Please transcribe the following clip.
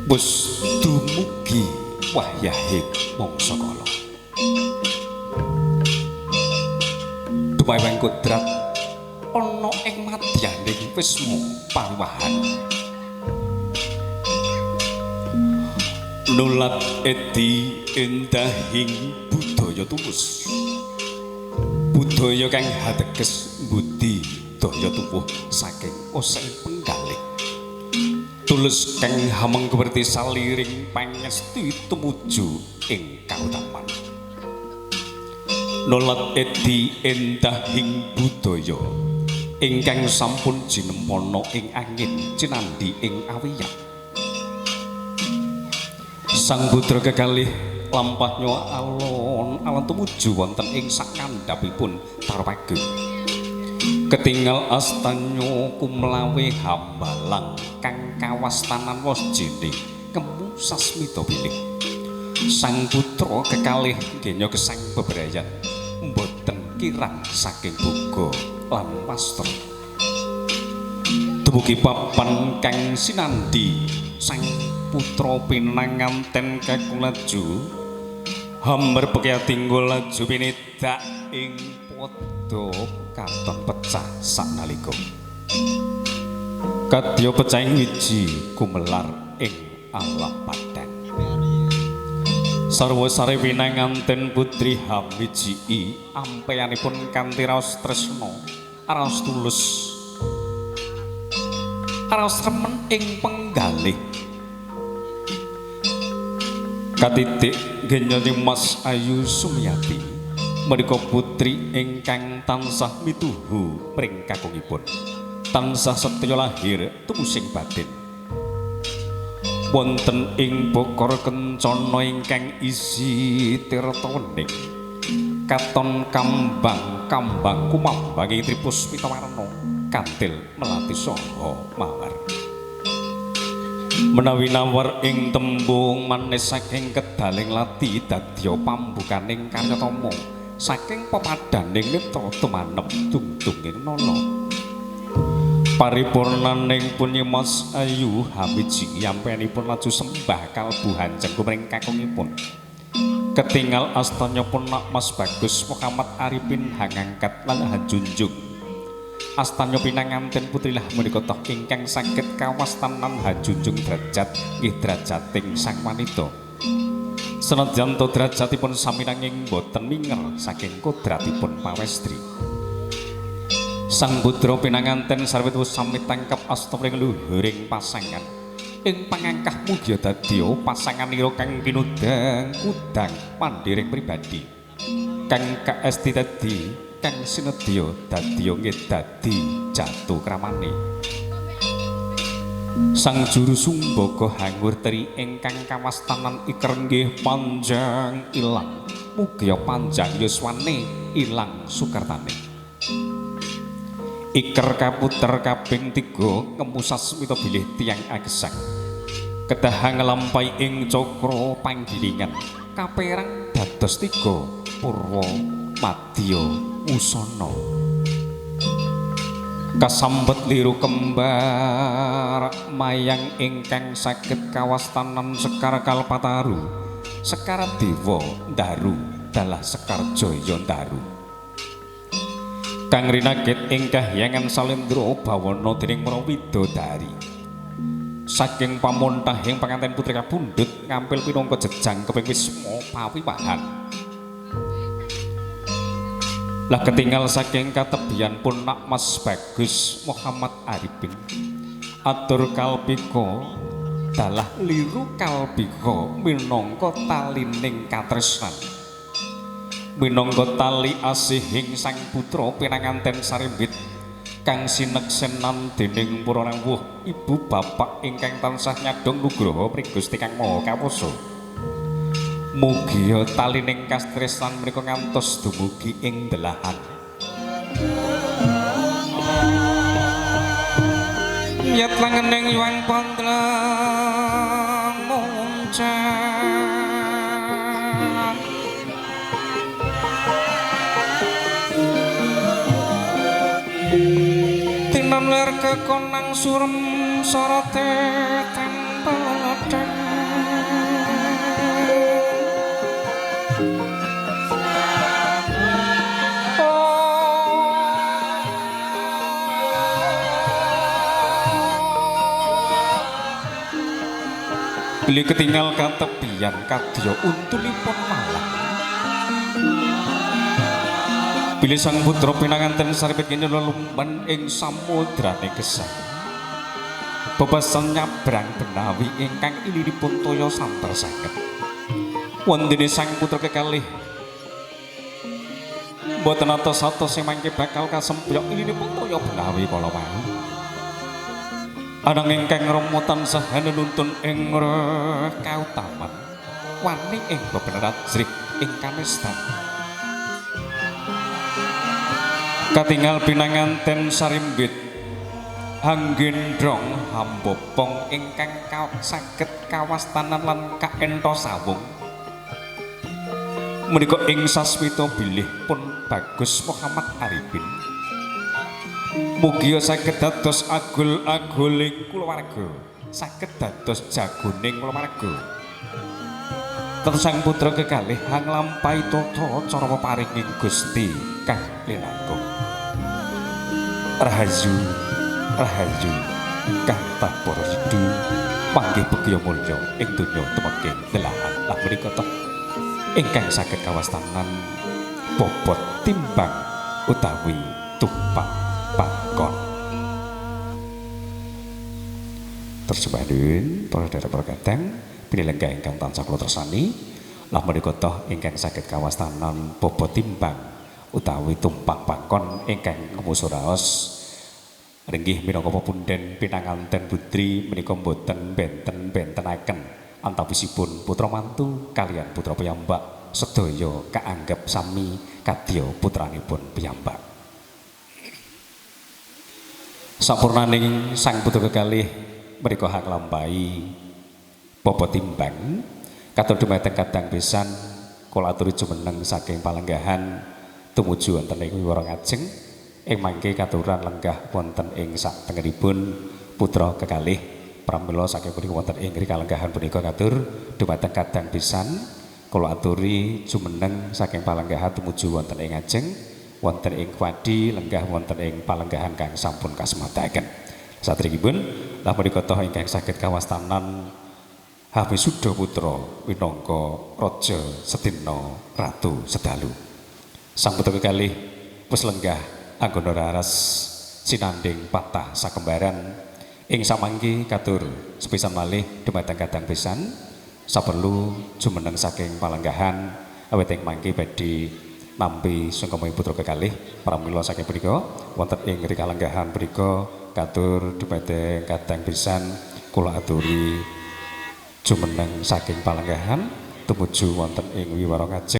Wis dumugi wahyahe mangsa kala. Dumaweng kodrat ana ing madyaning wisma pawiwahan. Nulat edi endahing budaya tulus. Budaya kang hateges budi daya tuwuh saking oseng penggalih. Tulus kang hamengkuwerti saliring pangesti tumuju ing kautaman. Nulat edi endahing budaya ingkang sampun jinempana ing angin cinandhi ing awiyat. Sang putra kekalih lampahnya alon-alon tumuju wonten ing sakandhapipun Tarwagung. Ketingal astanya kumlawe hambalang kang kawastanan wos jene kemu sasmita bilih. Sang putra kekalih genya gesang bebrayan mboten kirang saking boga lan wastra. Dumugi papan kang sinandhi sang putra pinanganten kakulaju hambar pekya tinggul laju pinedak ing padha katon pecah saknalika. Kadya pecahing wiji gumelar ing alam padang. Sarwa sare pinanganten putri Hamiji ampeyanipun kanthi raos tresna, raos tulus, raos remen ing penggalih. Katitik genyani Mas Ayu Sumiati menika putri ingkang tansah mituhu pring kakungipun, tansah setya lahir tumusing batin. Wonten ing bokor kencana ingkang isi tirta wening, katon kambang kambang kumambang ing tripuspita warna kantil melati saha mawar. Menawi nawar ing tembung manis saking kedaling lati dadya pambukaning karyatama saking pepadaning nitra tumanem tungtunging nala. Paripurnaning punyi Mas Ayu Hamiji yampenipun laju sembah kalbu hanjeng kumring kakungipun. Ketingal astanya pun nak Mas Bagus Muhammad Arifin hangangkat lan hanjunjung. Astanya pinanganten putri lah menika toh ingkang saged kawastanan hanjunjung derajat nggih derajating sang wanita. Senajan to derajatipun sami nanging boten minger saking kodratipun pawestri. Sang putra pinanganten sarwit wis sami tangkep asta mring luhuring pasangan. Ing pangangkah mugia dadya pasanganira kang kinudang kudang pandhiring pribadi. Kang kaesti dadi kang sinedya dadya nggih dadi jatuh kramane. Sang juru sumbaga hangur teri ingkang kawastanan iker nggih panjang ilang, mugia panjang yuswane ilang sukertane. Iker kaputer kaping tiga ngemu sasmita bilih tiyang agesang. Kedah nglampahi ing cakra panggilingan kaperang dados tiga purwa madya usana. Kasambet liru kembar mayang ingkang saged kawastanan sekar kalpataru, sekar dewa ndaru dalah sekar jaya ndaru. Kang rinakit ing kahyangan salendra bawana dening para widodari. Saking pamontahing panganten putri kapundhut ngampil pinangka jejang keping wisma pawiwahan. Lah ketinggal saking katebian pun nak Mas Bagus Muhammad Arifin atur kalpika dalah liru kalpika minangka talining katresnan, minangka tali asihing sang putra pinanganten sarimbit kang sineksenan dening para rawuh ibu bapak ingkang tansah nyadong nugraha pring Gusti Kang Maha Kawasa. Mugia talining kastresnan menika ngantos dumugi ing delahan. Yat langening yuang pondlang muncang tinan ler kekonang surem sorote tempel. Bilih ketingal katebian kadya untulipun malang. Bilih sang putra pinanganten saripit kene lelumban ing samudrane gesang. Bebasan nyabrang benawi ingkang iliripun toya sambar sanget. Wondene sang putra kekalih mboten atos-atos sing mangke bakal kasempyok iliripun toya benawi kala wau. Ananging kang Rama tansah nuntun ing kautaman wani ing bebeneran ajrih ing kanestan. Katingal pinanganten sarimbit anggendrong hambopong ingkang saged kawastanan lan kaentho sawung. Menika ing sasmita bilih pun Bagus Muhammad Arifin. Mugia saged dados agul-aguling kulawarga, saged dados jagoning kulawarga. Terus sang putra kekalih nglampahi tata cara peparinging Gusti kang linangkung. Rahayu, rahayu kang para sidu panggih begya mulya ing donya tumengking delahan. Lah menika toh ingkang saged kawastanan bobot timbang utawi tumpang pakon. Terjemahan para sedherek para kadang pinilenggah ingkang tansah kula tresnani, lah menika toh ingkang saged kawastanan bobot timbang utawi tumpang pakon ingkang ngumusu raos ringgih minangka pepunden pinanganten putri menika mboten benten-bentenaken antawisipun putra mantu kalian putra piyambak sedaya kaanggep sami kadya putranipun piyambak. Sampurnaning sang putra kekalih menika hak nglampahi bobot timbang katur dumateng kadang pisan kula aturi jumeneng saking palenggahan tumuju wonten ing wiwara ngajeng ing mangke katuran lenggah wonten ing satengenipun putra kekalih. Pramila saking punika wonten ing kalenggahan punika katur dumateng kadang pisan kula aturi jumeneng saking palenggahan tumuju wonten ing ngajeng wonten ing kwadi lenggah wonten ing palenggahan kang sampun kasmataken. Satrikipun lah menika toh ingkang saged kawastanan Hamisuda putra minangka raja sedina ratu sedalu. Sang putra kekalih wis lenggah anggona raras sinanding patah sakembaran ing samangki katur sepisan malih dumateng kadang pisan saperlu jumeneng saking palenggahan awit ing mangke badhe nampi sungkeming putra kekalih. Pramila saking punika wonten ing rikalenggahan punika katur dumateng kadang pisan kula aturi jumeneng saking palenggahan tumuju wonten ing wiwara ngajeng.